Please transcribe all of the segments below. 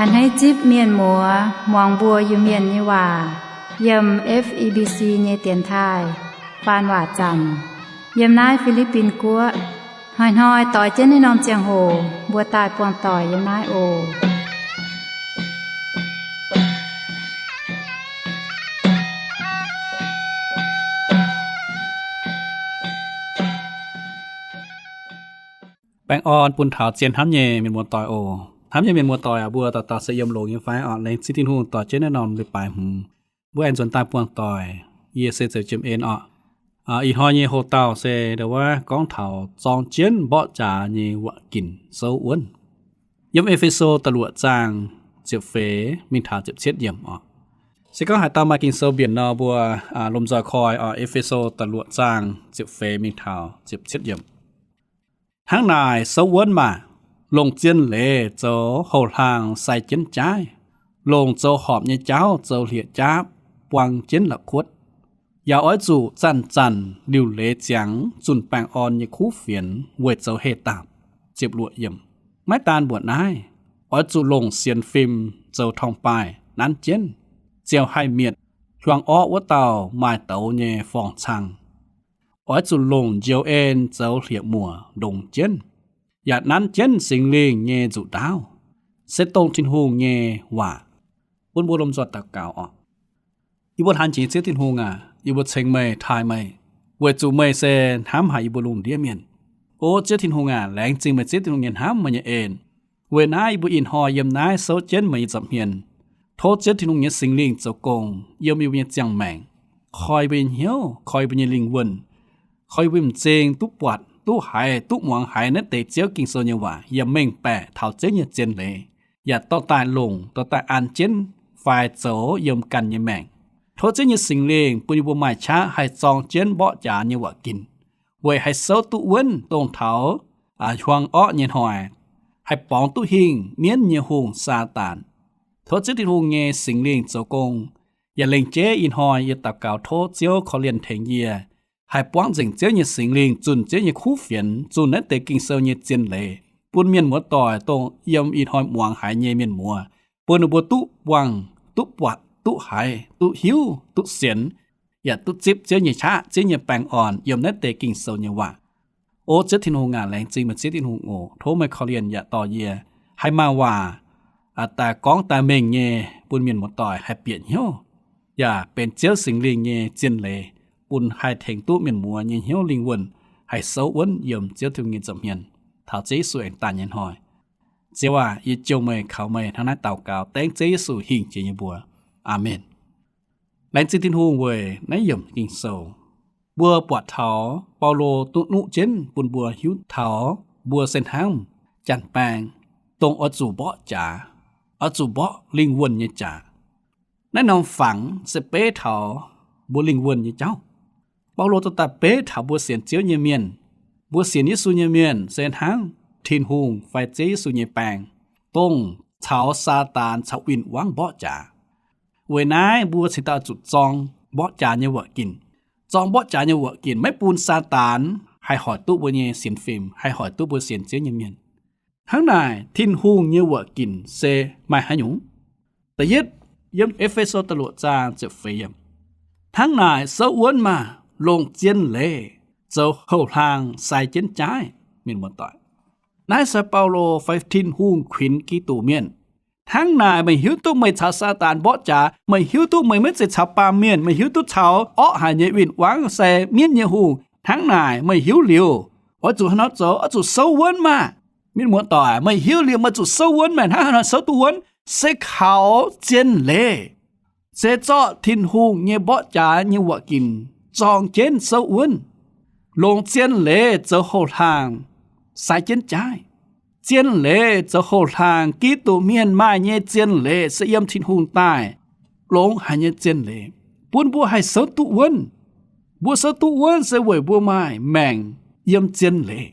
A'hneiv zipv mienh muoz muangx mbuo Iu-Mienh nyei waac yiem F E B C nyei dienx taaih faan waac zaamc yiem naaiv Fi^li^bin Guoqv. Hnoi-hnoi doix jienv naaiv norm ziangh hoc mbuo daaih buangh doic yiem naaiv oc. Baengh orn bun taux zien hnamv nyei mienh muoz-doic oc. Hnamv nyei mienh muoz-doic aac, mbuo dauh dauh se yiem longx nyei fai orqc? Laengz zingh Tin-Hungh doix jienv naaiv norm leiz-baaix hmz mbuo aengx nzuonx daaih buangh doic. Yie se Ziouc Jiem En orqc. Ih hnoi nyei hoc-dauh se ndau wuov gorngv taux zorng jienv mborqv jaax nyei waac-ginc souv wuonv. Yiem E^fe^so da'luoqc zaang ziepc feix mingh taux ziepc cietv yiemc orqc. Se gorngv haaix dauh maaih Ging-Sou mbienc nor, mbuo lomh nzoih koi orqc. E^fe^so da'luoqc zaang ziepc feix mingh taux ziepc cietv yiemc. Hnangv naaic souv wuonv maah! Longc zien leiz zoux houx-hlaang sai jienv jaaiv, longc zoux horpc nyei jauv zoux hlieqv-jaapv buang jienv la'kuotv. Yaac oix zuqc zanc-zanc liuc leiz ziangx zunh baengh orn nyei kuv fienx weic zoux heh daapc. Ziepc luoqc yiemc. Maiv daan mbuoqc naaiv, oix zuqc longc sienx fim zoux torngv-baaih nanv jienv, ziouc haih mietc hiuang orqv wuov dauh maaih douz nyei forng-cang. Oix zuqc longc njoux en zoux hlieqv-muoc ndongx jienv, yaac nanv jienv Singx Lingh nyei nzuqc ndaauv, se dongh Tin-Hungh nyei waac. Bun mbuo lomh nzoih daux gaux orqc. Yie mbuo hlaang jiex Ziouv Tin-Hungh aac, yie mbuo ceng meih, taaih meih, weic zuqc meih se hnamv haic yie mbuo lungh ndiev mienh. O Ziouv Tin-Hungh aac, laengz zingh meih Ziouv Tin-Hungh nyei hnamv, meih nyei en. Weic naaiv yie mbuo ih hnoi yiem naaiv souv jienv meih nyei nza'hmien. Tov Ziouv Tin-Hungh nyei Singx Lingh zoux gong yiem yie mbuo nyei ziangh maengc, koi yie mbuo nyei hnyouv, koi yie mbuo nyei lingh wuonh, koi yie mbuo m'zing duqv buatc, duqv haiz, duqv muangx haiz naaiv deix Ziouv Ging-Sou nyei waac yaac mengh baeqc taux Ziouv nyei zien leiz, yaac dorh daaih longc, dorh daaih an jienv fai zoux yiem ganh nyei maengc. Tov Ziouv nyei Singx Lingh bun yie mbuo maaih qaqv haih zorng jienv mborqv jaax nyei waac-ginc, weic haih souv duqv wuonv dongh taux hiuang orqv nyei hnoi, haih borngz duqv hingh mienv nyei hungh, Saadaan. Tov Ziouv Tin-Hungh nyei Singx Lingh zoux gong, yaac lengc jeiv ih hnoi yie daux gaux tov Ziouv korv-lienh tengx yie, haih buangv nzengc Ziouv nyei Singx Lingh zunh Ziouv nyei kuv fienx, zunh naaiv deix Ging-Sou nyei zien leiz, bun mienh muoz-doic dongh yiem ih hnoi muangx haiz nyei mienh muoz, bun ninh mbuo duqv buangh, duqv buatc, duqv haiz, duqv hiuv, duqv sienx, yaac duqv zipv Ziouv nyei qaqv, Ziouv nyei baengh orn yiem naaiv deix Ging-Sou nyei waac. O Ziouv Tin-Hungh aac, laengz zingh meih Ziouv Tin-Hungh oc. Tov meih korv-lienh yaac dorh yie haih maaih waac daaih gorngv daaih mengh nyei bun mienh muoz-doic haih bieqc hnyouv, yaac benx Ziouv Singx Lingh nyei zien leiz, bun haih tengx duqv mienh muoz nyei hnyouv lingh wuonh haih souv wuonv yiem Ziouv Tin-Hungh nyei nza'hmien taux Ziouv Yesu aengx daaih nyei hnoi. Ziouv aac, yie jouh meih, kaux meih hnangv naaiv daux gaux dengv Ziouv Yesu hingh jiex nyei mbuox. Aamen. Laengz zingh Tin-Hungh weic naaiv yiemc Ging-Sou. Mbuo buatc taux Baulo duqv nuqv jienv bun mbuo hiuv taux mbuo se hnangv janx-baeng, dongh oix zuqc mborqv jaax, oix zuqc mborqv lingh wuonh nyei jaax. Naaiv norm fangx se beiv taux mbuo lingh wuonh nyei jauv. Baulo dorh daaih beiv taux mbuo sienx Ziouv nyei mienh. Mbuo sienx Yesu nyei mienh se hnangv Tin-Hungh fai Ziouv Yesu nyei baeng, dongh caux Saadaan caux win-wangv mborqv jaax. Weic naaiv mbuo cingx daaih zuqc zorng mborqv jaax nyei wuoqc ginc. Zorng mborqv jaax nyei wuoqc ginc maiv bun Saadaan haih hoic duqv mbuo nyei sienx fim, haih hoic duqv mbuo sienx Ziouv nyei mienh. Hnangv naaic, Tin-Hungh nyei wuoqc ginc se maaih haaix nyungc? Da'yietv, yiem E^fe^so da'luoqc zaang ziepc feix yiemc, hnangv naaic souv wuonv maah! Longc zien leiz zoux houx-hlaang sai jienv jaaiv. Mienh muoz-doic, naaiv se Baulo fai Tin-Hungh kuinx Giduc mienh. Hnangv naaic, meih hiuv duqv meih caux Saadaan mborqv jaax, meih hiuv duqv meih maiv zeiz caux baamh mienh, meih hiuv duqv caux orqv haic nyei win-wangv se mienv nyei hungh. Hnangv naaic, meih hiuv liuz, oix zuqc haaix nor zoux? Oix zuqc souv wuonv maah! Mienh muoz-doic, meih hiuv liuz meih zuqc souv wuonv maah! Hnangv haaix nor souv duqv wuonv? Se kaux zien leiz, se zorqv Tin-Hungh nyei mborqv jaax nyei wuoqc ginc zorng jienv souv wuonv, longc zien leiz zoux houx-hlaang sai jienv jaaiv. Zien leiz zoux houx-hlaang, Giduc mienh maaih nyei zien leiz se yiem Tin-Hungh daaih longx haic nyei zien leiz, bun mbuo haih souv duqv wuonv. Mbuo souv duqv wuonv se weic mbuo maaih maengc yiem zien leiz.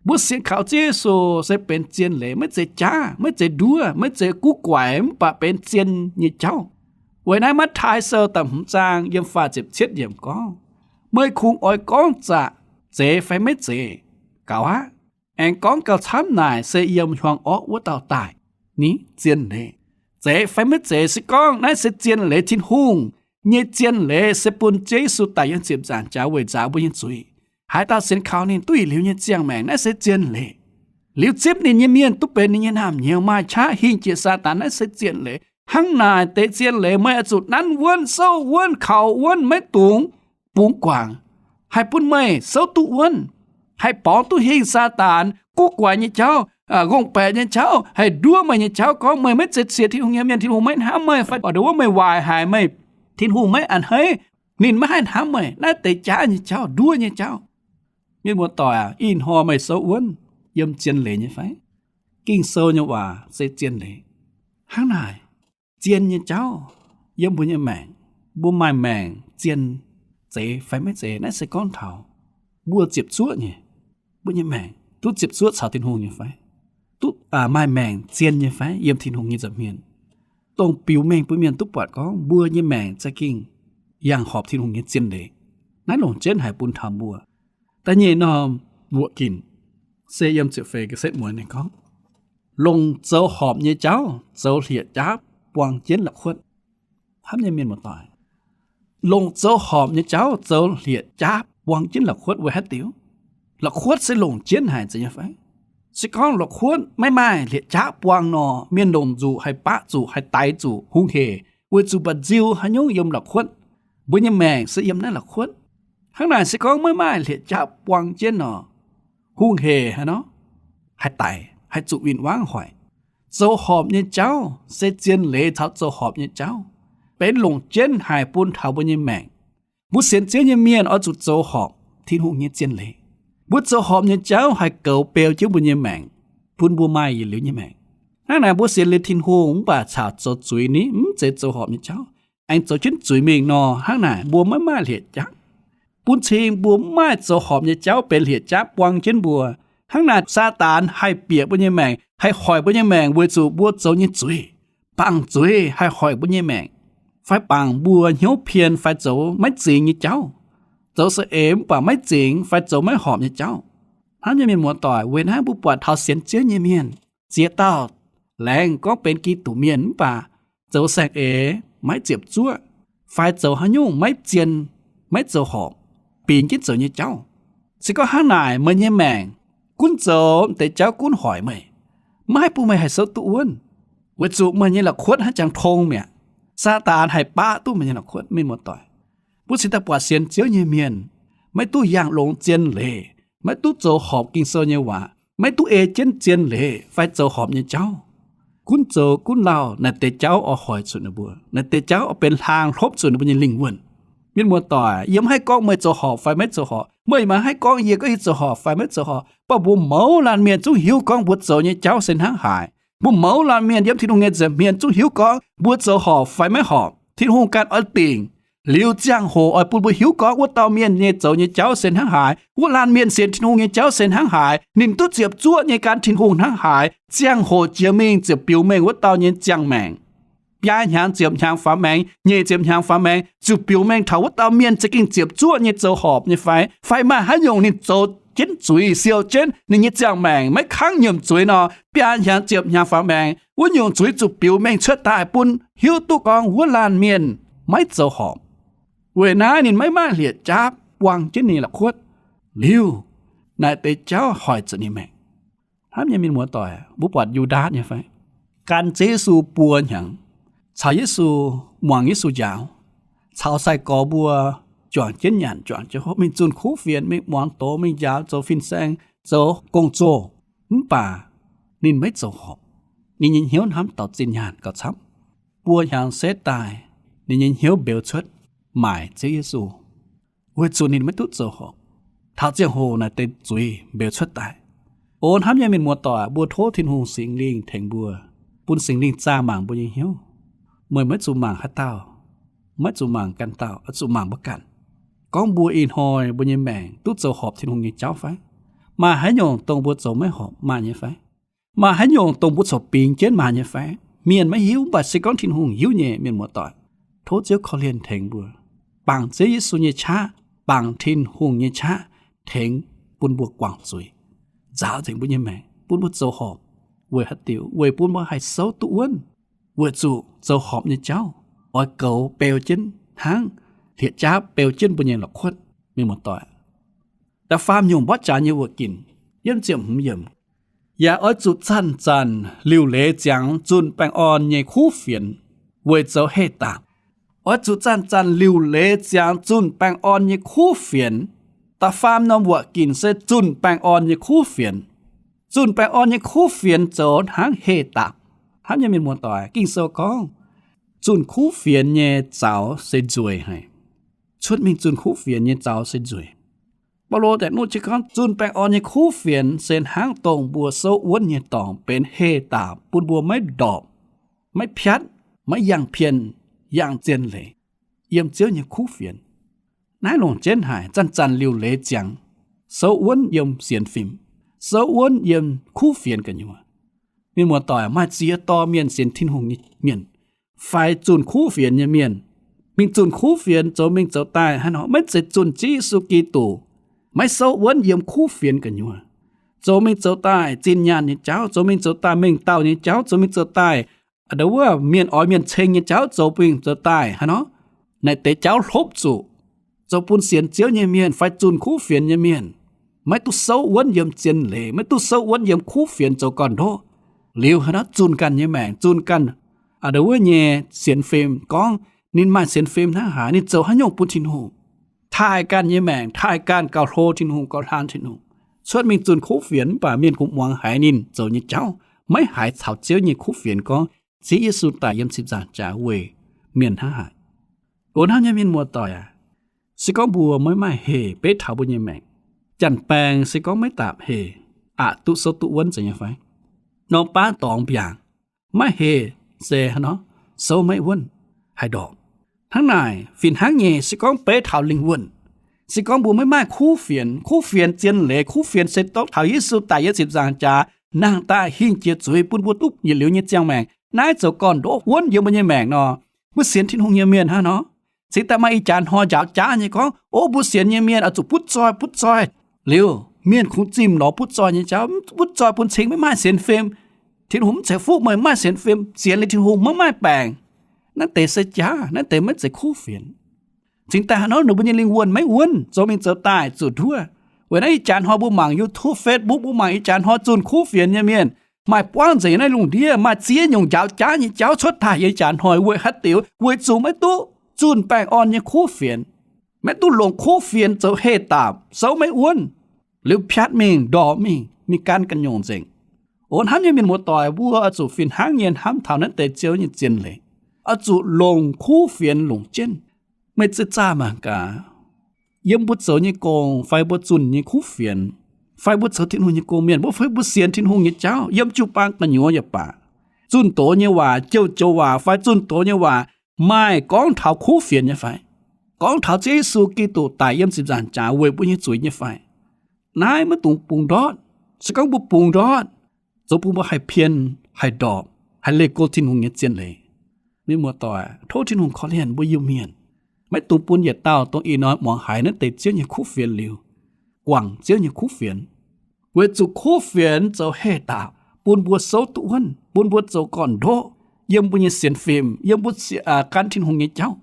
Mbuo sienx kaux Ziouv Yesu se benx zien leiz, maiv zeiz jaav, maiv zeiz nduov, maiv zeiz guv guaix, mv baac benx zien nyei jauv. Weic naaiv Matv^taai Sou da'hmz zaang yiem faah ziepc cietv yiemc gorngv, meih kungx oix gorngv zaqc zeiz fai maiv zeiz gaux aqv. Aengx gorngv gauh camv naaic se yiem hiuang orqv wuov dauh daaih, ni zien leiz. zeiz fai maiv zeiz. Se gorngv naaiv se zien leiz, Tin-Hungh nyei zien leiz se bun Ziouv Yesu daic yiem ziepc nzaangc jaax weic nzaaux mbuo nyei zuiz, haaix dauh sienx kaux ninh duqv yietc liuz nyei ziangh maengc. Naaiv se zien leiz. Liuz zipv ninh nyei mienh duqv benx ninh nyei naamh nyouz, maaih qaqv hingh jiex Saadaan. Naaiv se zien leiz. Hnangv naaic deix zien leiz meih oix zuqc nanv wuonv, souv wuonv, kaux wuonv, maiv dungx bungx guangc, haih bun meih souv duqv wuonv, haih borngz duqv hingh Saadaan guv guaix nyei jauv, ngongh baeqc nyei jauv, haih nduov meih nyei jauv, gorngv meih maiv zeiz sienx Tin-Hungh nyei mienh, Tin-Hungh maiv hnamv meih, fai nduov meih waaic haic, meih, Tin-Hungh maiv a'hneiv, ninh maiv haih hnamv meih. Naaiv deix jaav nyei jauv, nduov nyei jauv. Mienh muoz-doic aac, ih hnoi meih souv wuonv yiem zien leiz nyei fai? Ging-Sou nyei waac se zien leiz. Hnangv naaic, zien nyei jauv yiem mbuo nyei maengc, mbuo maaih maengc zien zeiz fai maiv zeiz, naaiv se gorngv taux mbuo ziepc zuoqv nyei, mbuo nyei maengc duqv ziepc zuoqv caux Tin-Hungh nyei fai? Duqv maaih maengc zien nyei fai yiem Tin-Hungh nyei nza'hmien, dongh biux mengh bun mienh duqv buatc gorngv mbuo nyei maengc za'gengh yangh horpc Tin-Hungh nyei zien leiz. Naaiv longc jienv haic bun taux mbuo. Da'nyeic norm wuoqc ginc se yiem ziepc feix ga'setv muonz ninh gorngv, longc zoux horpc nyei jauv zoux hlieqv-jaapv buang jienv la'kuotv. Hnamv nyei mienh muoz-doic, longc zoux horpc nyei jauv zoux hlieqv-jaapv buang jienv la'kuotv weic haaix diuc? La'kuotv se longc jienv haic zeiz nyei fai? Se gorngv la'kuotv maiv maaih hlieqv-jaapv buang nor, mienh longc nzuqc haih baqv zuqc, haih daix zuqc, hungh hec, weic zuqc mba'nziu haaix nyungc yiem la'kuotv. Mbuo nyei maengc se yiem naaiv la'kuotv. Hnangv naaic se gorngv maiv maaih hlieqv-jaapv buang jienv nor, hungh hec haaix nor, haih daix, haih zuqc win-wangv hoic. Zoux horpc nyei jauv se zien leiz caux zoux horpc nyei jauv benx longc jienv haic bun taux mbuo nyei maengc. Mbuo sienx Ziouv nyei mienh oix zuqc zoux horpc Tin-Hungh nyei zien leiz. Mbuo zoux horpc nyei jauv haih goux beu jienv mbuo nyei maengc, bun mbuo maaih yietc liuz nyei maengc. Hnangv naaic mbuo sienx liuz Tin-Hungh mv baac caux zoux zuiz ni, mv zeiz zoux horpc nyei jauv, aengx zoux jienv zuiz mingh nor, hnangv naaic mbuo maiv maaih hlieqv-jaapv. Bun cing mbuo mv maaih zoux horpc nyei jauv benx hlieqv-jaapv buang jienv mbuo. Hnangv naaic Saadaan haih bieqc mbuo nyei maengc, haih hoic mbuo nyei maengc weic zuqc mbuo zoux nyei zuiz. Bangc zuiz haih hoic mbuo nyei maengc, fai bangc mbuo hnyouv pien fai zoux maiv zingx nyei jauv, zoux saeng-eix mv baac maiv zingx fai zoux maiv horpc nyei jauv. Hnamv nyei mienh muoz-doic, weic naaiv mbuo buatc taux sienx Ziouv nyei mienh, ziex dauh laengz gorngv benx Giduc mienh mv baac zoux saeng-eix maiv ziepc zuoqv, fai zoux haaix nyungc maiv zien, maiv zoux horpc, bingx jienv zoux nyei jauv. Se gorngv hnangv naaic meih nyei maengc gunv zoux deix jauv gunv hoic meih, maiv haih bun meih haih souv duqv wuonv, weic zuqc meih nyei la'kuotv haaix jangx tong mi'aqv. Saadaan haih baqv duqv meih nyei la'kuotv, mienh muoz-doic. Mbuo cingx daaih buatc sienx Ziouv nyei mienh maiv duqv yangh longx zien leiz, maiv duqv zoux horpc Ging-Sou nyei waac, maiv duqv ei jienv zien leiz fai zoux horpc nyei jauv, gunv zoux gunv lauh, naaiv deix jauv oix hoic zuqc ninh mbuo, naaiv deix jauv oix benx hlaang hlopv zuqc ninh mbuo nyei lingh wuonh. Mienh muoz-doic, yie maiv haih gorngv meih zoux horpc fai maiv zoux horpc, meih yaac maiv haih gorngv yie gorngv yie zoux horpc fai maiv zoux horpc, mv baac mbuo mouz laanh mienh zungv hiuv gorngv mbuo zoux nyei jauv se hnangv haaix. Mbuo mouz laanh mienh yiem Tin-Hungh nyei nza'hmien zungv hiuv gorngv mbuo zoux horpc fai maiv horpc. Tin-Hungh ganh oix dingc liuz ziangh hoc oix bun mbuo hiuv gorngv wuov dauh mienh nyei zoux nyei jauv se hnangv haaix, wuov laanh mienh sienx Tin-Hungh nyei jauv se hnangv haaix, ninh duqv ziepc zuoqv nyei gan Tin-Hungh hnangv haaix. Ziangh hoc jiex mingh ziouc biux mengh wuov dauh nyei ziangh maengc. Biaa hnyangx ziepc hnyangx faaux maengx, nyic ziepc hnyangx faaux maengx, ziouc biux mengh taux wuov dauh mienh za'gengh ziepc zuoqv nyei zoux horpc nyei fai, fai maaih haaix nyungc ninh zoux jienv zuiz siou jienv ninh nyei ziangh maengc maiv kangv nyiemc zuiz nor, biaa hnyangx ziepc hnyangx faaux maengx wuov nyungc zuiz zuqc biux mengh cuotv daaih bun hiuv duqv gorngv wuov laanh mienh maiv zoux horpc. Weic naaiv ninh maiv maaih hlieqv-jaapv buang jienv ninh la'kuotv. Liuz, naaiv deix jauv hoic zuqc ninh maengc. Hnamv nyei mienh muoz-doic, mbuo buatc Yu^ndaatc nyei fai? Gan Ziouv Yesu buo hnyangx, caux Yesu, muangx Yesu njaaux, caux sai-gorx mbuo juangc jienv nyanc, juangc jienv hopv, mingh zunh kuv fienx, mingh muangx doz, mingh njaaux, zoux fin-saeng, zoux gong-zoh. Mv baac ninh maiv zoux horpc. Ninh nyei hnyouv hnamv taux zinh nyaanh gauh camv. Buo hnyangx setv daaih, ninh nyei hnyouv mbeux cuotv maaic Ziouv Yesu, weic zuqc ninh maiv duqv zoux horpc. Taux ziangh hoc naaic deix zuiz mbeux cuotv daaih. O hnamv nyei mienh muoz-doic, mbuo tov Tin-Hungh Singx Lingh tengx mbuo, bun Singx Lingh zaah mangc mbuo nyei hnyouv. Meih maiv zuqc mangc haaix dauh, maiv zuqc mangc ganh dauh, oix zuqc mangc mbuo ganh. Gorngv mbuo ih hnoi mbuo nyei maengc duqv zoux horpc Tin-Hungh nyei jauv fai? Maaih haaix nyungc dongh mbuo zoux maiv horpc maaih nyei fai? Maaih haaix nyungc dongh mbuo corc bingx jienv maaih nyei fai? Mienh maiv hiuv, mv baac se gorngv Tin-Hungh hiuv nyei, mienh muoz-doic. Tov Ziouv korv-lienh tengx mbuo, bangc Ziouv Yesu nyei qaqv, bangc Tin-Hungh nyei qaqv tengx bun mbuo guangc zuiz, nzaaux nzengc mbuo nyei maengc, bun mbuo zoux horpc. Weic haaix diuc? Weic bun mbuo haih souv duqv wuonv. weic zuqc zoux horpc nyei jauv oix goux beu jienv hnangv hlieqv-jaapv beu jienv mbuo nyei la'kuotv. Mienh muoz-doic, da'faam nyungc mborqv jaax nyei wuoqc ginc yiem ziepc hmz yiemc, yaac oix zuqc zanc-zanc liuc leiz ziangx zunh baengh orn nyei kuv fienx weic zoux heh daapc. Oix zuqc zanc-zanc liuc leiz ziangx zunh baengh orn nyei kuv fienx. Da'faam norm wuoqc ginc se zunh baengh orn nyei kuv fienx. Zunh baengh orn nyei kuv fienx zoux hnangv heh daapc. Hnamv nyei mienh muoz-doic, Ging-Sou gorngv zunh kuv fienx nyei zaux se nzueic haic. Cuotv mingh zunh kuv fienx nyei zaux se nzueic. Baulo daaih nuqv jienv gorngv zunh baengh orn nyei kuv fienx se hnangv dongh mbuo souv wuonv nyei dorngx benx heh daapc bun mbuo maiv ndorpc, maiv piatv, maiv yangh pien, yangh zien leiz yiem Ziouv nyei kuv fienx. Naaiv longc jienv haic, zanc-zanc liuc leiz ziangx, souv wuonv yiem sienx fim, souv wuonv yiem kuv fienx gu'nyuoz. Mienh muoz-doic, maaih ziex dorh mienh sienx Tin-Hungh nyei mienh, fai zunh kuv fienx nyei mienh, mingh zunh kuv fienx zoux mingh zoux daaih hnangv nor, maiv zeiz zunh Ziouv Yesu Giduc, maiv souv wuonv yiem kuv fienx gu'nyuoz, zoux mingh zoux daaih zinh nyaanh nyei jauv, zoux mingh zoux daaih mengh dauh nyei jauv, zoux mingh zoux daaih a'nda'wuov mienh oix mienh ceng nyei jauv zoux mingh zoux daaih hnangv nor, naaiv deix jauv hlopv zuqc zoux bun sienx Ziouv nyei mienh fai zunh kuv fienx nyei mienh maiv duqv souv wuonv yiem zien leiz, maiv duqv souv wuonv yiem kuv fienx zoux gorn-ndoqv. Liuz hnangv nor zunh ganh nyei maengc, zunh ganh a'nda'wuov nyei sienx fim, gorngv ninh maaih sienx fim hnangv haaix, ninh zoux haaix nyungc bun Tin-Hungh, taaih ganh nyei maengc, taaih ganh gauh hlo Tin-Hungh, gauh hlan Tin-Hungh, cuotv mingh zunh kuv fienx, mv baac mienh kungx muangx haiz ninh zoux nyei jauv, maiv haiz caux Ziouv nyei kuv fienx gorngv Ziouv Yesu daic yiem ziepc nzaangc jaax weic mienh hnangv haaix. O hnamv nyei mienh muoz-doic aac, se gorngv mbuo maiv maaih heh beiv taux mbuo nyei maengc, janx-baeng se gorngv maiv daapc heh, aqc duqv souv duqv wuonv zeiz nyei fai? Norm baav dorngx mbiaangc, maiv heh se hnangv nor, souv maiv wuonv, haih ndorpc. Hnangv naaic, fih hnangv nyei, se gorngv beiv taux lingh wuonh, se gorngv mbuo maiv maaih kuv fienx, kuv fienx zien leiz, kuv fienx se dongh taux Yesu daic yiem ziepc nzaangc jaax nangh daaih hingh jiex zuiz bun mbuo duqv yietc liuz nyei ziangh maengc, naaiv zoux gorn-ndoqv wuonv yiem mbuo nyei maengc nor, mbuo sienx Tin-Hungh nyei mienh hnangv nor, cingx daaih maaih ih jaax hnoi njaaux jaav nyei gorngv, o, mbuo sienx nyei mienh oix zuqc butv zoih, butv zoih. Liuz, mienh kungx zimh lorz butv zoih nyei jauv, butv zoih bun cing maiv maaih sienx fim. Tin-Hungh mv zeiz fuqv meih maaih sienx fim, sienx liuz Tin-Hungh maiv maaih baengc. Naaiv deix se jaav, naaiv deix maiv zeiz kuv fienx. Cingx daaih hnangv nor ninh mbuo nyei lingh wuonh maiv wuonv, zoux mingh zoux daaih zuqc nduov. Weic naaiv ih jaax hnoi mbuo mangc YouTube, Facebook, mbuo mangc ih jaax hnoi zunh kuv fienx nyei mienh maaih buangv nzengc naaiv lungh ndiev, maaih ziex nyungc njaaux jaav nyei jauv cuotv daaih yiem ih jaax hnoi. Weic haaix diuc? Weic zuqc maiv duqv zunh baengh orn nyei kuv fienx, maiv duqv longc kuv fienx zoux heh daapc, souv maiv wuonv, liuz piatv mingh, ndorpc mingh, mingh gan ganh nyungc nzengc. O hnamv nyei mienh muoz-doic, mbuo oix zuqc fih hnangv nyei hnamv taux naaiv deix Ziouv nyei zien leiz, oix zuqc longc kuv fienx longc jienv. Meih ziex zaah mangc gaax, yiem mbuo zoux nyei gong fai mbuo zunh nyei kuv fienx, fai mbuo zoux Tin-Hungh nyei gong-mienh, mbuo fai mbuo sienx Tin-Hungh nyei jauv, yiem jiu-baang gu'nyuoz yaac baac, zunh doz nyei waac, jouh joux waac fai zunh doz nyei waac maaih gorngv taux kuv fienx nyei fai? Gorngv taux Ziouv Yesu Giduc daic yiem ziepc nzaangc jaax weic mbuo nyei zuiz nyei fai? Naaiv maiv dungx bungx ndortv. Se gorngv mbuo bungx ndortv, zoux bun mbuo haih pien, haih ndorpc, haih leih go Tin-Hungh nyei zien leiz. Mienh muoz-doic, tov Tin-Hungh korv-lienh mbuo Iu-Mienh, maiv dungx bun yietc dauh dongh ih hnoi muangx haiz naaiv deix Ziouv nyei kuv fienx liuz, guangc Ziouv nyei kuv fienx. Weic zuqc kuv fienx zoux heh daapc bun mbuo souv duqv wuonv, bun mbuo zoux gorn-ndoqv yiem mbuo nyei sienx fim, yiem mbuo gan Tin-Hungh nyei jauv.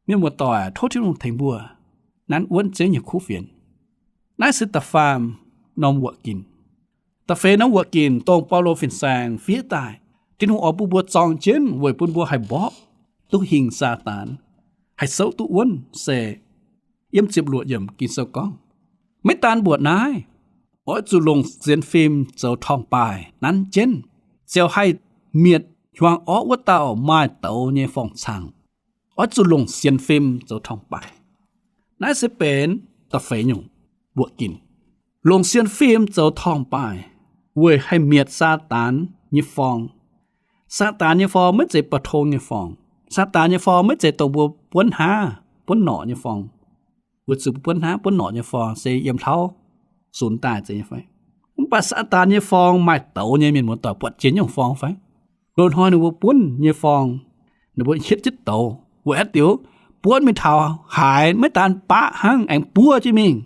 Mienh muoz-doic, tov Tin-Hungh tengx mbuo nanv wuonv Ziouv nyei kuv fienx. Naaiv se da'faam norm wuoqc ginc. Da'feix norm wuoqc ginc dongh Baulo fin-saeng fiev daaih, Tin-Hungh oix bun mbuo zorng jienv weic bun mbuo haih mborqv duqv hingh Saadaan, haih souv duqv wuonv se yiem ziepc luoqc yiemc Ging-Sou gorngv, maiv daan mbuoqc naaiv, oix zuqc longc sienx fim zoux torngv-baaih nanv jienv, ziouc haih mietc hiuang orqv wuov dauh maaih douz nyei forng-cang. Oix zuqc longc sienx fim zoux torngv-baaih. Naaiv se benx da'feix nyungc wuoqc ginc. Longc sienx fim zoux torngv-baaih weic haih mietc Saadaan nyei forng. Saadaan nyei forng maiv zeiz ba'tong nyei forng. Saadaan nyei forng maiv zeiz dongh mbuo buonv hnav buonv norqc nyei forng. Weic zuqc mbuo buonv hnav buonv norqc nyei forng se yiem hlauv sunx daaih zeiz nyei fai? Mv baac Saadaan nyei forng maaih douz nyei, mienh muoz-doic, buatc jiex nyungc forng fai? Loz-hnoi ninh mbuo buonv nyei forng, ninh mbuo hietv jienv douz. Weic haaix diuc? Buonv mingh taux haaix maiv daan baqv hnangv, aengx buov jienv mingh,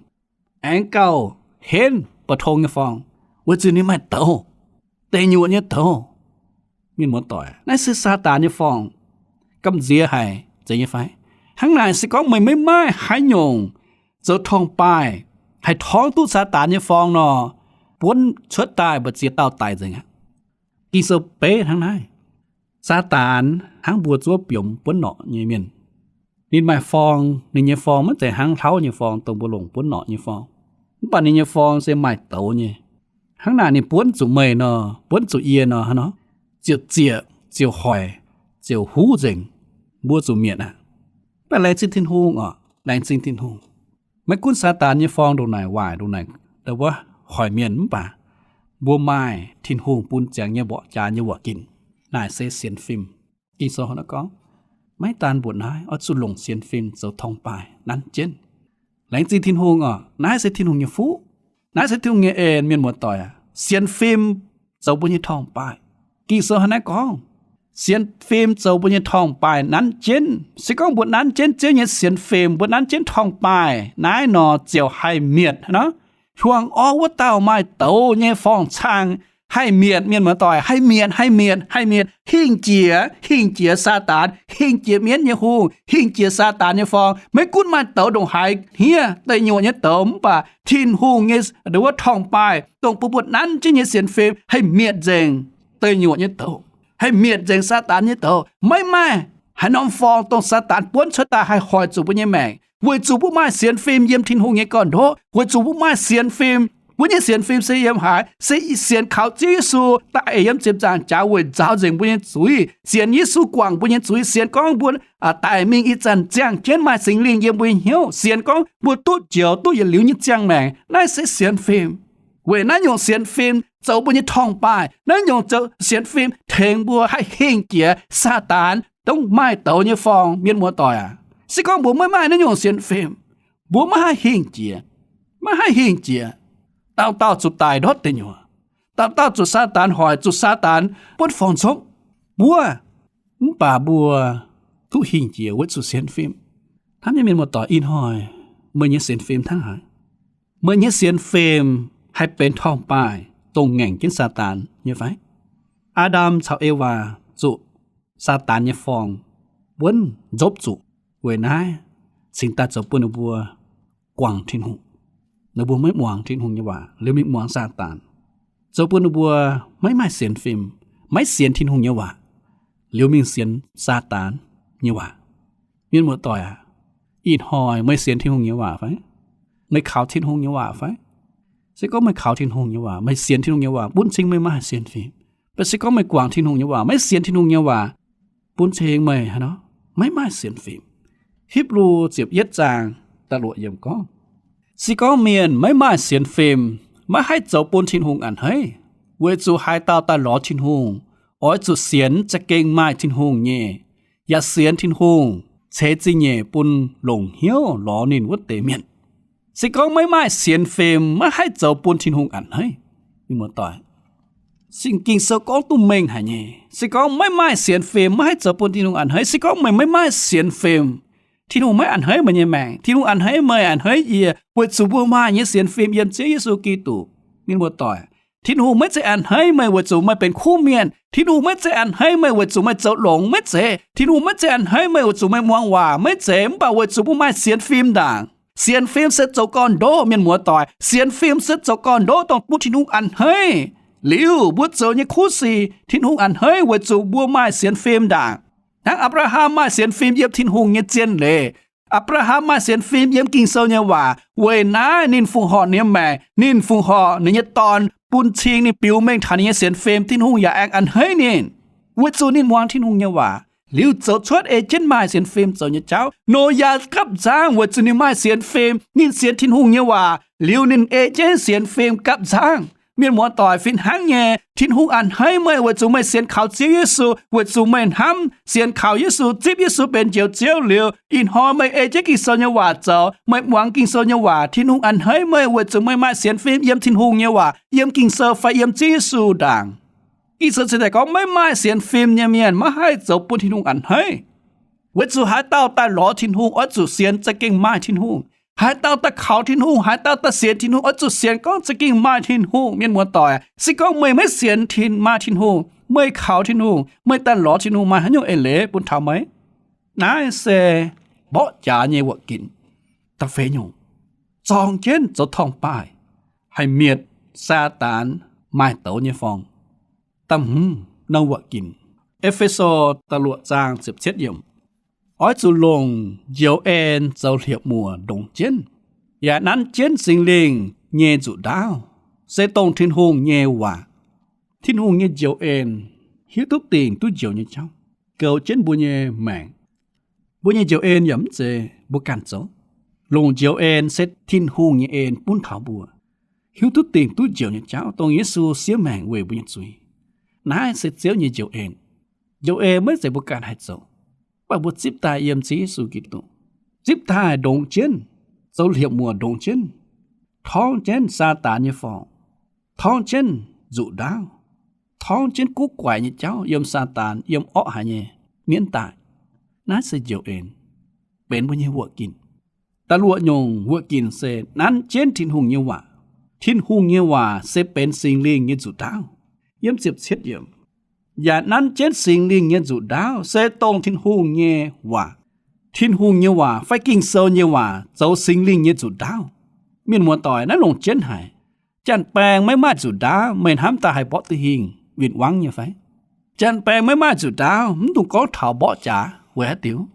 aengx gauh henv ba'tong nyei forng, weic zuqc ninh maaih douz, deic nyuoqc nyei douz. Mienh muoz-doic, naaiv se Saadaan nyei forng. Gamh nziex haic, zeiz nyei fai? Hnangv naaic, se gorngv meih maiv maaih haaix nyungc zoux torngv-baaih haih torngv duqv Saadaan nyei forng nor, buonv cuotv daaih mbu'ziex dauh daic nzengc aqv. Ging-Sou beiv hnangv naaiv. Saadaan hnangv mbuo zuov biomc buonv norqc nyei mienh. Ninh maaih forng, ninh nyei forng maiv zeiz hnangv hlauv nyei forng, dongh mbuo longc buonv norqc nyei forng. Mv baac ninh nyei forng se maaih douz nyei. Hnangv naaic ninh buonv zuqc meih nor, buonv zuqc yie nor, hnangv nor, ziouc zieqc, ziouc hoic, ziouc huv nzengc, mbuo zuqc mietc aqv. Mv baac laengz zingh Tin-Hungh oc, laengz zingh Tin-Hungh. Maiv gunv Saadaan nyei forng ndongc naaic waaic, ndongc naaic wuov hoic mienh, mv baac mbuo maaih Tin-Hungh bun ziangx nyei mborqv jaax nyei waac ginc. Naaic se sienx fim. Ging-Sou hnangv naaiv gorngv, maiv daan mbuoqc naaiv, oix zuqc longc sienx fim zoux torngv-baaih nanv jienv. Laengz zingh Tin-Hungh oc, naaiv se Tin-Hungh nyei fuqv. Naaiv se Tin-Hungh nyei en, mienh muoz-doic aac. Sienx fim zoux mbuo nyei torngv-baaih. Ging-Sou hnangv naaiv gorngv, sienx fim zoux mbuo nyei torngv-baaih nanv jienv. Se gorngv mbuo nanv jienv Ziouv nyei sienx fim, mbuo nanv jienv torngv-baaih naaiv nor, ziouc haih mietc nor. Hiuang orqv wuov dauh maaih douz nyei forng-cang haih mietc, mienh muoz-doic, haih mietc, haih mietc, haih mietc, hingh jiex, hingh jiex Saadaan, hingh jiex mienv nyei hungh, hingh jiex Saadaan nyei forng. Maiv gunv maaih douz ndongc haaix hniev deic nyuoqc nyei douz, mv baac Tin-Hungh nyei wuov torngv-baaih, dongh bun mbuo nanv jienv nyei sienx fim, haih mietc nzengc deic nyuoqc nyei douz, haih mietc nzengc Saadaan nyei douz. Maiv maaih haaix norm forng dongh Saadaan buonv cuotv daaih haih hoic zuqc mbuo nyei maengc, weic zuqc mbuo maaih sienx fim yiem Tin-Hungh nyei gorn-ndoqv, weic zuqc mbuo maaih sienx fim. Mbuo nyei sienx fim se yiem haaix? Se sienx kaux Ziouv Yesu daaih eix yiem ziepc nzaangc jaax weic nzaaux nzengc mbuo nyei zuiz, sienx Yesu guangc mbuo nyei zuiz, sienx gorngv mbuo daic mingh ih zanc ziangh jienv maaih Singx Lingh yiem mbuo nyei hnyouv, sienx gorngv mbuo duqv njoux duqv yietc liuz nyei ziangh maengc. Naaiv se sienx fim. Weic naaiv nyungc sienx fim zoux mbuo nyei torngv-baaih. Naaiv nyungc zoux sienx fim tengx mbuo haih hingh jiex Saadaan dongh maaih douz nyei forng, mienh muoz-doic aac. Se gorngv mbuo maiv maaih naaiv nyungc sienx fim, mbuo maiv haih hingh jiex, maiv haih hingh jiex. Dauh dauh zuqc daic ndortv deic nyuoqc. Dauh dauh zuqc Saadaan hoic, zuqc Saadaan buonv forng-congv buov. Mv baac mbuo duqv hingh jiex weic zuqc sienx fim. Hnamv nyei mienh muoz-doic, ih hnoi meih nyei sienx fim hnangv haaix? Meih nyei sienx fim haih benx torngv-baaih dongh ngaengc jienv Saadaan nyei fai? Aa^ndam caux Ewaa zuqc Saadaan nyei forng buonv nzopv zuqc. Weic naaiv cingx daaih zoux bun ninh mbuo guangc Tin-Hungh. Ninh mbuo maiv muangx Tin-Hungh nyei waac, liuz mingh muangx Saadaan. Zoux bun ninh mbuo maiv maaih sienx fim, maiv sienx Tin-Hungh nyei waac, liuz mingh sienx Saadaan nyei waac. Mienh muoz-doic aac, ih hnoi meih sienx Tin-Hungh nyei waac fai? Meih kaux Tin-Hungh nyei waac fai? Se gorngv meih kaux Tin-Hungh nyei waac, meih sienx Tin-Hungh nyei waac, bun cing meih maaih sienx fim. Mv baac se gorngv meih guangc Tin-Hungh nyei waac, maiv sienx Tin-Hungh nyei waac, bun cing meih haaix nor? Maiv maaih sienx fim. Hipv^lu ziepc yietv zaang da'luoqc yiemc gorngv, se gorngv mienh maiv maaih sienx fim, maiv haih zoux bun Tin-Hungh a'hneiv, weic zuqc haaix dauh daaih lorz Tin-Hungh, oix zuqc sienx za'gengh maaih Tin-Hungh nyei, yaac sienx Tin-Hungh ceix zingh nyeic bun longc hnyouv lorz ninh wuov deix mienh. Se gorngv maiv maaih sienx fim, maiv haih zoux bun Tin-Hungh a'hneiv. Mienh muoz-doic, Singx Ging-Sou gorngv duqv mengh haic nyei. Se gorngv maiv maaih sienx fim, maiv haih zoux bun Tin-Hungh a'hneiv. Se gorngv meih maiv maaih sienx fim, Tin-Hungh maiv a'hneiv meih nyei maengc. Tin-Hungh a'hneiv meih, a'hneiv yie, weic zuqc mbuo maaih nyei sienx fim yiem Ziouv Yesu Giduc. Mienh muoz-doic, Tin-Hungh maiv zeiz a'hneiv meih weic zuqc meih benx kuv mienh. Tin-Hungh maiv zeiz a'hneiv meih weic zuqc meih zoux longx, maiv zeiz. Tin-Hungh maiv zeiz a'hneiv meih weic zuqc meih muangx waac, maiv zeiz, mv baac weic zuqc mbuo maaih sienx fim ndaangc. Sienx fim se zoux gorn-ndoqv, mienh muoz-doic. Sienx fim se zoux gorn-ndoqv dongh bun Tin-Hungh a'hneiv. Liuz mbuo zoux nyei kuv sic, Tin-Hungh a'hneiv weic zuqc mbuo maaih sienx fim ndaangc. Hnangv Apc^laa^ham maaih sienx fim yiem Tin-Hungh nyei zien leiz. Apc^laa^ham maaih sienx fim yiem Ging-Sou nyei waac. Weic naaiv ninh fongc horc ninh nyei maengc, ninh fongc horc ninh nyei dorn, bun cing ninh biux mengh taux ninh nyei sienx fim, Tin-Hungh yaac aengx a'hneiv ninh, weic zuqc ninh muangx Tin-Hungh nyei waac liuz zoux cuotv ei jienv maaih sienx fim zoux nyei jauv. Noyaa gapv nzangv weic zuqc ninh maaih sienx fim, ninh sienx Tin-Hungh nyei waac liuz ninh ei jienv sienx fim gapv nzangv. Mienh muoz-doic, fih hnangv nyei, Tin-Hungh a'hneiv meih weic zuqc meih sienx kaux Ziouv Yesu, weic zuqc meih hnamv sienx kaux Yesu, zipv Yesu benx Njoux Ziouv liuz, ih hnoi meih ei jienv Ging-Sou nyei waac zoux, meih muangx Ging-Sou nyei waac. Tin-Hungh a'hneiv meih weic zuqc meih maaih sienx fim yiem Tin-Hungh nyei waac, yiem Ging-Sou fai yiem Ziouv Yesu ndaangc. Ging-Sou cingx daaih gorngv maiv maaih sienx fim nyei mienh maiv haih zoux bun Tin-Hungh a'hneiv. Weic zuqc haaix dauh daaih lorz Tin-Hungh oix zuqc sienx za'gengh maaih Tin-Hungh. Haaix dauh daaih kaux Tin-Hungh, haaix dauh daaih sienx Tin-Hungh oix zuqc sienx gorngv za'gengh maaih Tin-Hungh. Mienh muoz-doic, se gorngv meih maiv sienx Tin, maaih Tin-Hungh, Meih kaux Tin-Hungh, meih daaih lorz Tin-Hungh maaih haaix nyungc eix leiz bun taux meih? Naaiv se mborqv jaax nyei wuoqc ginc. Da'feix nyungc, zorng jienv zoux torngv-baaih, haih mietc Saadaan maaih douz nyei forng. Da'hmz norm wuoqc ginc, E^fe^so da'luoqc zaang ziepc cietv yiemc, oix zuqc longc njoux en zoux hlieqv-muoc ndongx jienv, yaac nanv jienv Singx Lingh nyei nzuqc ndaauv, se dongh Tin-Hungh nyei waac. Tin-Hungh nyei njoux en hiuv duqv dingc duqv njoux nyei jauv, goux jienv mbuo nyei maengc. Mbuo nyei njoux en yaac mv zeiz mbuo ganh zoux. Longc njoux en se Tin-Hungh nyei en bun taux mbuo hiuv duqv dingc duqv njoux nyei jauv, dongh Yesu siev maengc weic mbuo nyei zuiz. Naaiv se Ziouv nyei njoux en. Njoux en maiv zeiz mbuo ganh haih zoux, mv baac mbuo zipv daaih yiem Ziouv Yesu Giduc, zipv daaih ndongx jienv, zoux hlieqv-muoc ndongx jienv, torngv jienv Saadaan nyei forng, torngv jienv nzuqc ndaauv, torngv jienv guv guaix nyei jauv yiem Saadaan, yiem orqv haic nyei mienv daaih. Naaiv se njoux en, benx mbuo nyei wuoqc ginc. Da'luoqc nyungc wuoqc ginc se nanv jienv Tin-Hungh nyei waac. Tin-Hungh nyei waac se benx Singx Lingh nyei nzuqc ndaauv. Yiem ziepc cietv yiemc, yaac nanv jienv Singx Lingh nyei nzuqc ndaauv se dongh Tin-Hungh nyei waac. Tin-Hungh nyei waac fai Ging-Sou nyei waac zoux Singx Lingh nyei nzuqc ndaauv. Mienh muoz-doic, naaiv longc jienv haic. Janx-baeng maiv maaih nzuqc ndaauv, meih hnamv daaih haih mborqv duqv hingh win-wangv nyei fai? Janx-baeng maiv maaih nzuqc ndaauv, mv dungx gorngv taux mborqv jaax. Weic haaix diuc?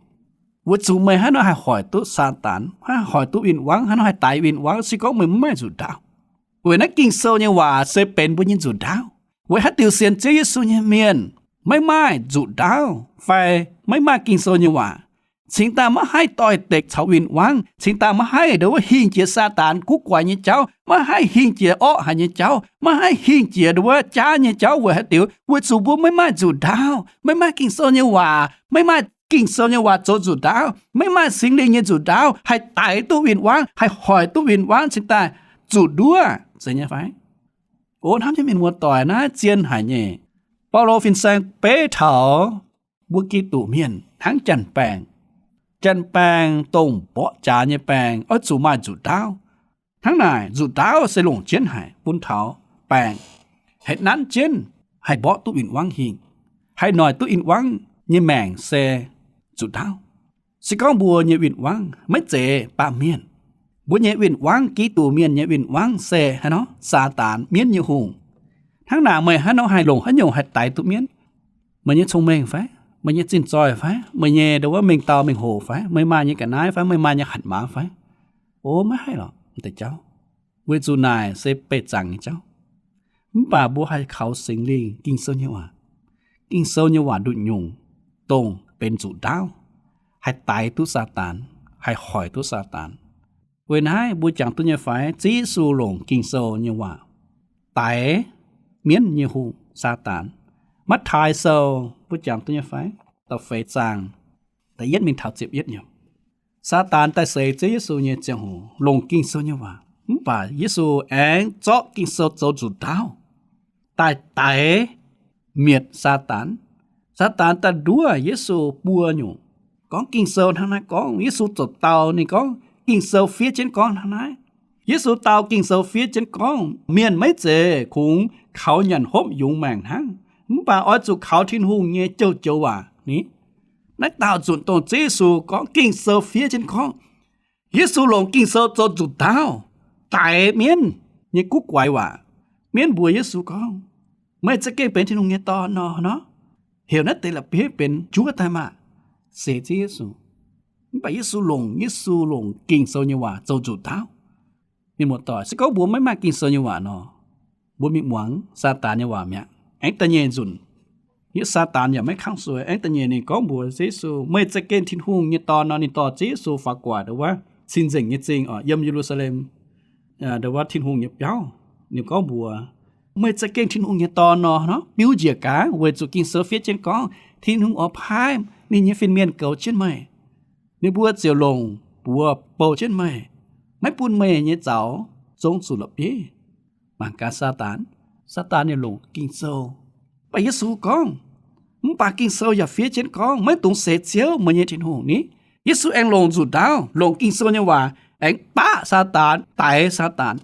Weic zuqc meih haaix nor haih hoic duqv Saadaan, haih hoic duqv win-wangv, haaix nor haih daix win-wangv, se gorngv meih mv maaih nzuqc ndaauv. Weic naaiv Ging-Sou nyei waac se benx mbuo nyei nzuqc ndaauv. Weic haaix diuc sienx Ziouv Yesu nyei mienh maiv maaih nzuqc ndaauv fai maiv maaih Ging-Sou nyei waac, cingx daaih maiv haih doix-dekc caux win-wangv, cingx daaih maiv haih nduov hingh jiex Saadaan guv guaix nyei jauv, maiv haih hingh jiex orqv haic nyei jauv, maiv haih hingh jiex nduov jaav nyei jauv? Weic haaix diuc? Weic zuqc mbuo maiv maaih nzuqc ndaauv, maiv maaih Ging-Sou nyei waac, maiv maaih Ging-Sou nyei waac zoux nzuqc ndaauv, maiv maaih Singx Lingh nyei nzuqc ndaauv haih daix duqv win-wangv, haih hoic duqv win-wangv, cingx daaih zuqc nduov, zeiz nyei fai? O hnamv nyei mienh muoz-doic, naaiv zien haic nyei. Baulo fin-saeng beiv taux mbuo Giduc mienh hnangv janx-baeng. Janx-baeng dongh mborqv jaax nyei baeng oix zuqc maaih nzuqc ndaauv. Hnangv naaic, nzuqc ndaauv se longc jienv haic bun taux baeng, haih nanv jienv, haih mborqv duqv win-wangv hingh, haih noic duqv win-wangv nyei maengc se nzuqc ndaauv. Se gorngv mbuo nyei win-wangv maiv zeiz baamh mienh, mbuo nyei win-wangv, Giduc mienh nyei win-wangv se haaix nor? Saadaan, mienv nyei hungh. Hnangv naaic meih haaix nor haih longc haaix nyungc haih daix duqv mienv? Meih nyei cong-mengh fai? Meih nyei zinh zoih fai? Meih nyei nduov mengh dauh mengh hoc fai? Meih maaih nyei ga'naaiv fai? Meih maaih nyei hatc maaz fai? O maiv haih lorqc, m'deix jauv. Weic zuqc naaic se beih zaangc nyei jauv. Mv baac mbuo haih kaux Singx Lingh, Ging-Sou nyei waac. Ging-Sou nyei waac nduqc nyungc, dongh benx nzuqc ndaauv, haih daix duqv Saadaan, haih hoic duqv Saadaan. Weic naaiv mbuo jangx duqv nyei fai? Ziouv Yesu longc Ging-Sou nyei waac daix mienv nyei hungh, Saadaan. Matv^taai Sou mbuo jangx duqv nyei fai? Da'feix zaang, da'yietv mingh taux ziepc yietv nyungc. Saadaan daaih seix Ziouv Yesu nyei ziangh hoc longc Ging-Sou nyei waac, mv baac Yesu aengx zorqv Ging-Sou zoux nzuqc ndaauv daaih daix mietc Saadaan. Saadaan daaih nduov Yesu buo nyungc, gorngv Ging-Sou hnangv naaiv gorngv. Yesu zoux dau ninh gorngv Ging-Sou fiev jienv gorngv hnangv naaiv. Yesu dau Ging-Sou fiev jienv gorngv, mienh maiv zeiz kungx kaux nyanc hopv yungz maengc hnangv, mv baac oix zuqc kaux Tin-Hungh nyei joux-joux waac ni. Naaiv dauh nzunc dongh Ziouv Yesu gorngv Ging-Sou fiev jienv gorngv. Yesu longc Ging-Sou zoux nzuqc ndaauv daix mienv nyei guv guaix waac. Mienv mbuox Yesu gorngv, meih za'gengh benx Tin-Hungh nyei Dorn nor, nor, heuc naaiv deix la'bieiv benx juov daaih maah! Seix Ziouv Yesu. Mv baac Yesu longc, Yesu longc Ging-Sou nyei waac zoux nzuqc ndaauv. Mienh muoz-doic, se gorngv mbuo maiv maaih Ging-Sou nyei waac nor, mbuo mingh muangx Saadaan nyei waac mi'aqv. Aengx da'nyeic nzunc, yie Saadaan yaac maiv kangv suei. Aengx da'nyeic ninh gorngv mbuox Yesu, meih za'gengh Tin-Hungh nyei Dorn nor. Ninh dorh Ziouv Yesu faaux gu'nguaaic ndongc wuov cing-nzengc nyei zingh oc, yiem Ye^lu^saa^lem, ndongc wuov Tin-Hungh nyei biauv. Ninh gorngv mbuox, meih za'gengh Tin-Hungh nyei Dorn nor, biuv njiec gaax, weic zuqc Ging-Sou fiev jienv gorngv, Tin-Hungh oix paaiv ninh nyei fin-mienh goux jienv meih. Ninh mbuo ziouc longc buoz bou jienv meih, maiv bun meih nyei zaux zong zuqc la'bieiv. Mangc gaax Saadaan. Saadaan ninh longc Ging-Sou. Mv baac Yesu gorngv, mv baac Ging-Sou yaac fiev jienv gorngv, maiv dungx seix Ziouv, meih nyei Tin-Hungh ni. Yesu aengx longc nzuqc ndaauv, longc Ging-Sou nyei waac aengx baqv Saadaan, daix Saadaan,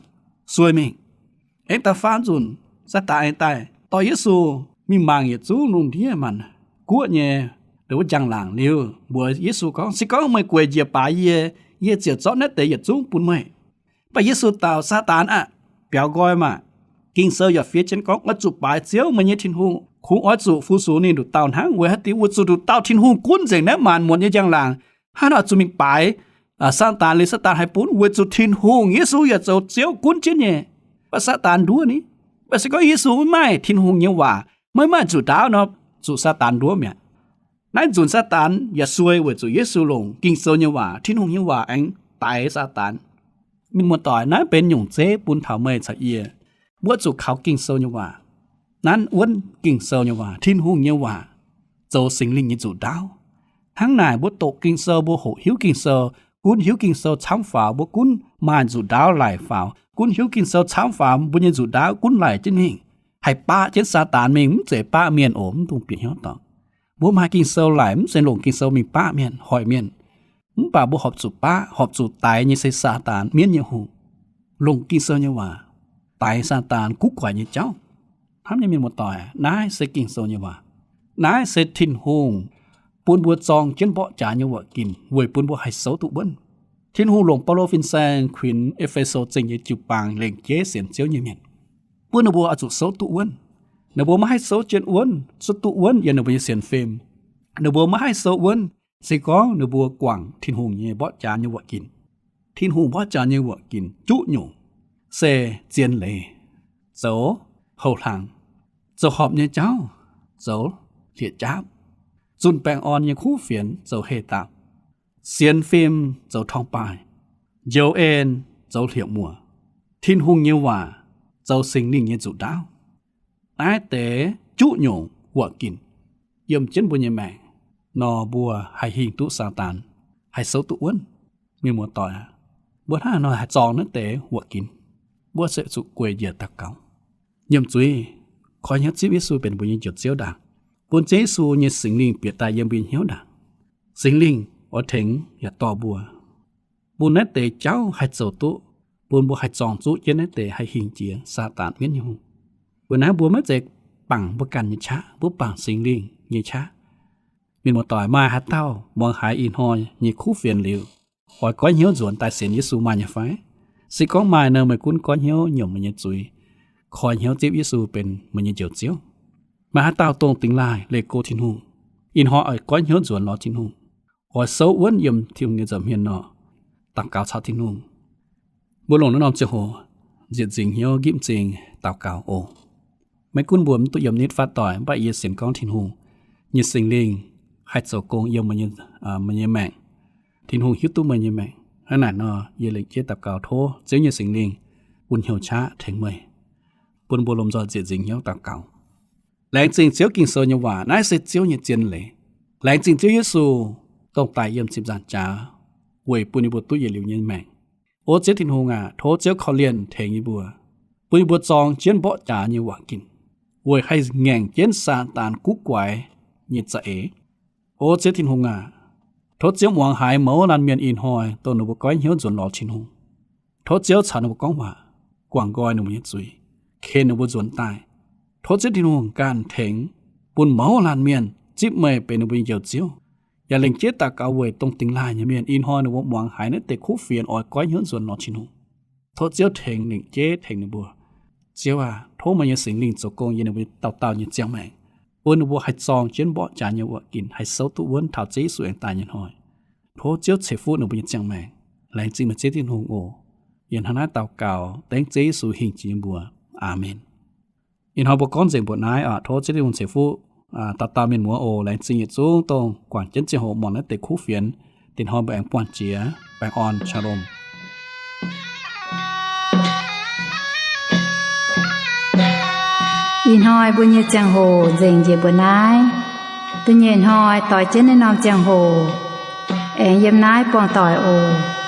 suei mingh. Aengx da'faam nzunc, Saadaan aengx daaih dorh Yesu mingh mangc yietc zungv lungh ndiev maanc guoqv nyei wuov njang-laangc liuz, mbuox Yesu gorngv, Se gorngv meih gueic njiec baaix yie, yie ziouc zorqv naaiv deix yietc zungv bun meih. Mv baac Yesu dau, Saadaan aah! Biaux nqoi maah! Ging-Sou yaac fiev jienv gorngv, Oix zuqc baaix Ziouv, meih nyei Tin-Hungh. Kungx oix zuqc fu-sux ninh nduqc dauh hnangv. Weic haaix diuc? Weic zuqc nduqc dauh Tin-Hungh gunv nzengc naaiv maanc muotc nyei njang-laangc. Hnangv naaic zuqc mingh baaix Saadaan liuz, Saadaan haih bun? Weic zuqc Tin-Hungh, Yesu yaac zoux Ziouv, gunv jienv nyei. Mv baac Saadaan nduov ni. Mv baac se gorngv Yesu maiv maaih Tin-Hungh nyei waac, maiv maaih nzuqc ndaauv nor, zuqc Saadaan nduov mi'aqv. Naaiv nzunc Saadaan yaac suei weic zuqc Yesu longc Ging-Sou nyei waac, Tin-Hungh nyei waac aengx daix Saadaan. Mienh muoz-doic, naaiv benx nyungc zeiv bun taux meih caux yie. Mbuo zuqc kaux Ging-Sou nyei waac, nanv wuonv Ging-Sou nyei waac, Tin-Hungh nyei waac, zoux Singx Lingh nyei nzuqc ndaauv. Hnangv naaic mbuo doqc Ging-Sou, mbuo hoqc hiuv Ging-Sou, gunv hiuv Ging-Sou camv faaux, mbuo gunv maaih nzuqc ndaauv laic faaux, gunv hiuv Ging-Sou camv faaux, mbuo nyei nzuqc ndaauv gunv laic jienv mingh, haih baqv jienv Saadaan mingh, mv zeiz baqv mienh oc. Mv dungx bieqc hnyouv dorngc. Mbuo maaih Ging-Sou laic, mv zeiz longc Ging-Sou mingh baqv mienh, hoic mienh. Mv baac mbuo horpc zuqc baav, horpc zuqc daix nyei se Saadaan, mienv nyei hungh. Longc Ging-Sou nyei waac daix Saadaan guv guaix nyei jauv. Hnamv nyei mienh muoz-doic, naaiv se Ging-Sou nyei waac. Naaiv se Tin-Hungh bun mbuo zorng jienv mborqv jaax nyei wuoqc ginc weic bun mbuo haih souv duqv wuonv. Tin-Hungh longc Baulo fin-saeng kuinx E^fe^so Zingh nyei jiu-baang lengc jeiv sienx Ziouv nyei mienh, bun ninh mbuo oix zuqc souv duqv wuonv. Ninh mbuo maiv haih souv jienv wuonv, souv duqv wuonv yiem ninh mbuo nyei sienx fim. Ninh mbuo maiv haih souv wuonv se gorngv ninh mbuo guangc Tin-Hungh nyei mborqv jaax nyei wuoqc ginc. Tin-Hungh mborqv jaax nyei wuoqc ginc juqv nyungc se zien leiz zoux houh hlang, zoux horpc nyei jauv zoux hlieqv-jaapv, zunh baengh orn nyei kuv fienx zoux heh dapc, sienx fim zoux torngv-baaih, njoux en zoux hlieqv-muoc, Tin-Hungh nyei waac zoux Singx Lingh nyei nzuqc ndaauv. Naaiv deix juqv nyungc wuoqc ginc yiem jienv mbuo nyei maengc nor, mbuo haih hingh duqv Saadaan, haih souv duqv wuonv. Mienh muoz-doic aac, mbuo hnangv haaix nor haih zorng naaiv deix wuoqc ginc? Mbuo se zuqc gueic njiec daux gaux, nyiemc zuiz, koi hnyouv zipv Yesu benx mbuo nyei Njoux Ziouv ndaangc, bun Ziouv Yesu nyei Singx Lingh bieqc daaih yiem mbuo nyei hnyouv ndaangc. Singx Lingh oix tengx yaac dorh mbuo, bun naaiv deix jauv haih zoux duqv, bun mbuo haih zorng zuqv jienv naaiv deix haih hingh jiex Saadaan mienv nyei hungh. Weic naaiv mbuo maiv zeiz bangc mbuo ganh nyei qaqv, mbuo bangc Singx Lingh nyei qaqv. Mienh muoz-doic, maaih haaix dauh muangx haiz ih hnoi nyei kuv fienx liuz, oix goiv hnyouv nzuonx daaih sienx Yesu maaih nyei fai? Se gorngv maaih nor, meih gunv goiv hnyouv nyiemc meih nyei zuiz, koi hnyouv zipv Yesu benx meih nyei Njoux Ziouv. Maaih haaix dauh dongh dingx laaih leih go Tin-Hungh, ih hnoi oix goiv hnyouv nzuonx lorz Tin-Hungh, oix souv wuonv yiem Tin-Hungh nyei nza'hmien nor, daux gaux caux Tin-Hungh. Mbuo longc naaiv norm ziangh hoc nzieqc nzingc hnyouv nqipv m'zing daux gaux oc. Maiv gunv mbuo mv duqv yiem nitv fatv doic, mv baac yie sienx gorngv Tin-Hungh nyei Singx Lingh haih zoux gong yiem meih nyei, meih nyei maengc. Tin-Hungh hiuv duqv meih nyei maengc. Hnangv naaic nor, yie lengc jeiv daux gaux tov Ziouv nyei Singx Lingh bun hnyouv qaqv tengx meih, bun mbuo lomh nzoih nzieqc nzingc hnyouv daux gaux. Laengz zingh Ziouv Ging-Sou nyei waac. Naaiv se Ziouv nyei zien leiz. Laengz zingh Ziouv Yesu, dongh daic yiem ziepc nzaangc jaax weic bun yie mbuo duqv yietc liuz nyei maengc. O Ziouv Tin-Hungh aac, tov Ziouv korv-lienh tengx yie mbuo, bun yie mbuo zorng jienv mborqv jaax nyei waac ginc, weic haih ngaengc jienv Saadaan guv guaix nyei za'eix. O Ziouv Tin-Hungh aac, tov Ziouv muangx haiz mouz laanh mienh ih hnoi dongh ninh mbuo goiv hnyouv nzuonx lorz Tin-Hungh. Tov Ziouv caux ninh mbuo gorngv waac, guangc nqoi ninh mbuo nyei zuiz, ken ninh mbuo nzuonx daaih. Tov Ziouv Tin-Hungh ganh tengx, bun mouz laanh mienh zipv meih benx ninh mbuo nyei Njoux Ziouv. Yaac lengc jeiv daux gaux weic dongh dingx laaih nyei mienh ih hnoi ninh mbuo muangx haiz naaiv deix kuv fienx oix goiv hnyouv nzuonx lorz Tin-Hungh. Tov Ziouv tengx, lengc jeiv tengx ninh mbuo. Ziouv aac, tov meih nyei Singx Lingh zoux gong yiem ninh mbuo dauh dauh nyei ziangh maengc, bun ninh mbuo haih zorng jienv mborqv jaax nyei waac ginc, haih souv duqv wuonv taux Ziouv Yesu aengx daaih nyei hnoi. Tov Ziouv ceix fuqv ninh mbuo nyei ziangh maengc. Laengz zingh meih Ziouv Tin-Hungh oc. Yie hnangv naaiv daux gaux dengv Ziouv Yesu hingh jiex nyei mbuox. Aamen. Ih hnoi mbuo gorngv nzengc mbuoqc naaiv oc. Tov Ziouv Tin-Hungh ceix fuqv dauh dauh mienh muoz oc. Laengz zingh yietc zungv dongh guangc jienv ziangh hoc muangx naaiv deix kuv fienx. Dinh hnoi mbuo aengx buangh jiex. Baengh orn, Shalom. Ih hnoi mbuo nyei ziangh hoc nzengc njiec mbuoqc naaiv. Da'nyeic hnoi doix jienv naaiv norm ziangh hoc aengx yiem naaiv buangh doic oc.